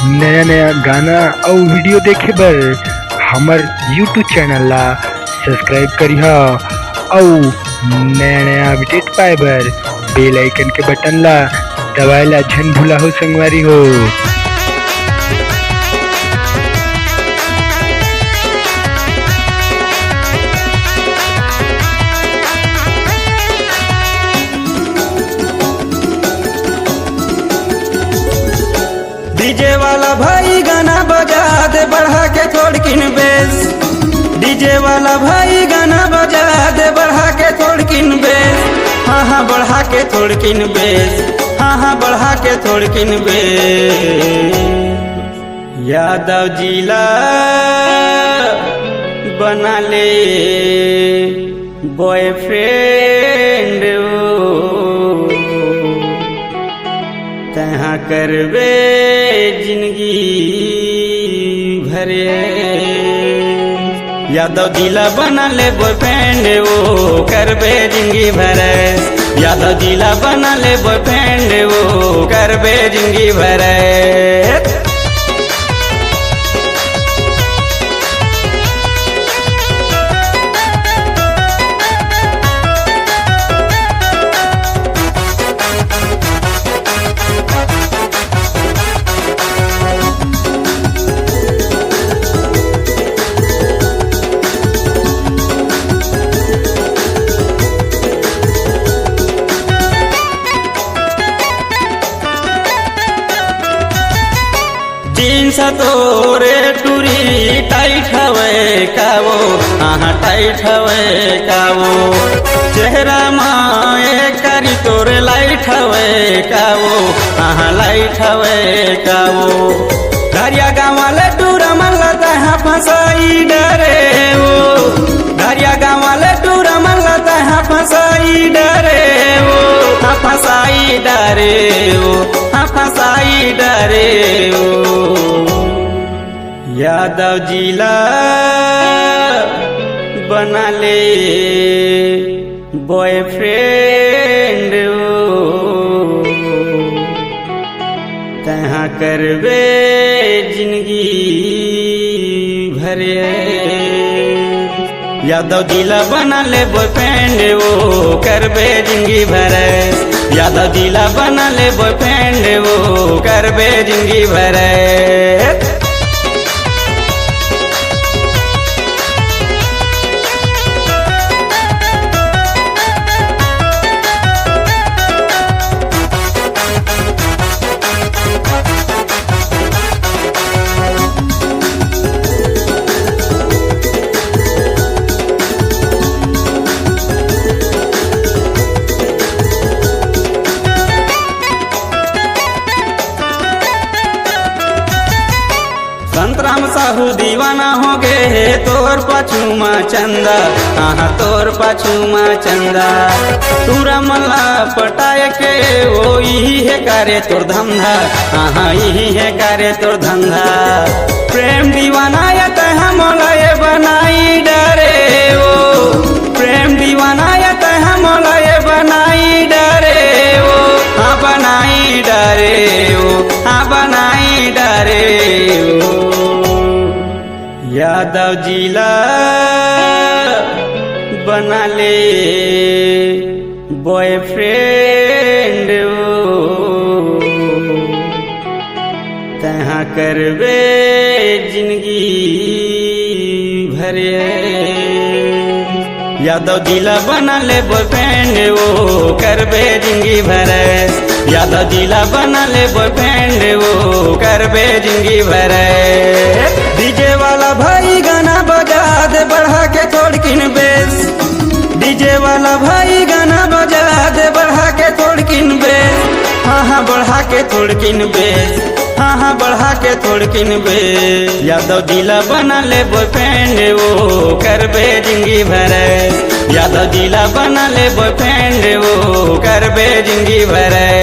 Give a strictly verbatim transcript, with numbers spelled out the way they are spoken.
नया नया गाना अउ video देखे बर हमर YouTube channel ला subscribe करिहा अउ नया नया update पाए बर bell icon के button ला दबाए ला झन भूला हो संगवारी हो। DJ वाला भाई गाना बजा दे बढ़ा के थोड़किन bass। DJ वाला भाई गाना बजा दे बढ़ा के थोड़किन bass। हाँ हाँ बढ़ा के थोड़किन bass। हाँ हाँ बढ़ा के थोड़किन bass। यादव जिला बना ले boyfriend ओ, तहाँ करबे जिंदगी भरे। यादव जिला बना ले boyfriend ओ, करबे जिंदगी भरे। यादव जिला बना ले boyfriend ओ, करबे जिंदगी भरे। Jeans तोरे टूरी tight हवे का वो, हाँ हाँ tight हवे का वो। चेहरा मा एक करी तोरे light हवे का वो, हाँ हाँ light हवे का वो। धारिया गाँव वाले टूरा मन ला तहाँ फंसाई डरे वो। धारिया गाँव वाले टूरा मन ला तहाँ फंसाई डरे वो, हाँ फंसाई डरे वो, हाँ फंसाई डरे वो। यादव जिला बना ले boyfriend ओ, तहाँ करबे जिंदगी भरे। यादव जिला बना ले boyfriend ओ, करबे जिंदगी भरे। यादव जिला बना ले boyfriend ओ, करबे जिंदगी भरे। संतराम साहू दीवाना हो गे हे तोर पाछू मा चंदा, आहा तोर पाछू मा चंदा। टूरा मन ला पटाए के ओ इही हे का रे तोर धंधा, आहा इही हे का रे तोर धंधा। प्रेम दीवाना ये तैं मोला ये बनाई डरे ओ, प्रेम दीवाना ये तैं मोला ये बनाई डरे ओ, हाँ बनाई डरे ओ, हाँ बनाई डरे ओ। यादव जिला बना ले boyfriend ओ, तहाँ करबे जिंदगी भरे। यादव जिला बना ले boyfriend ओ, करबे जिंदगी भरे। यादव जिला बना ले boyfriend ओ, करबे जिंदगी भरे। DJ वाला भाई गाना बजा दे बढ़ा के थोड़किन bass। DJ वाला भाई गाना बजा दे बढ़ा के थोड़किन bass। हाँ हाँ बढ़ा के थोड़किन bass। हाँ हाँ बढ़ा के थोड़किन bass। यादव जिला बना ले boyfriend ओ, करबे जिंदगी भरे। यादव जिला बना ले boyfriend ओ, करबे जिंदगी भरे।